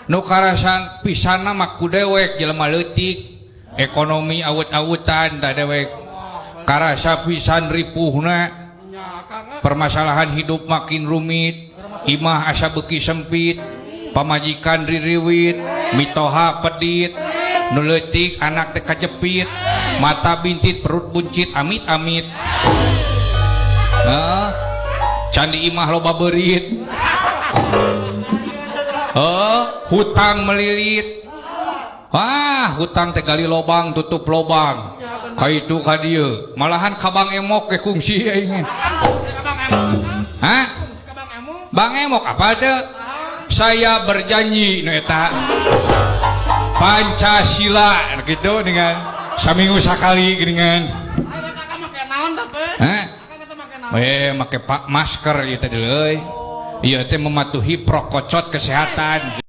Nu karasan pisan mah ku dewek jelema leutik, ekonomi awut-awutan, tah dewek karasa pisan ripuhna. Nya, Kang. Permasalahan hidup makin rumit, imah asa beuki sempit, pamajikan ririwit, mitoha pedit, nu leutik anak teh kajepit, mata bintit, perut buncit, amit-amit. Heeh. Candi imah loba beurit. Oh, hutang melilit. Wah, hutang teh gali lobang tutup lobang. Ka itu ka dieu. Malahan ka Bang Emok ke kungsi aing. Ka Bang Emok. Hah? Ka Bang Emok. Bang Emok apa tuh? Saya berjanji nu eta. Pancasila gitu dengan saminggu sakali geuningan. Ayo, Kakak make naon teh teh? Hah? Kakak teh make naon? Eh, make pak masker ieu teh euy. Ieu teh mematuhi prokocot kesehatan.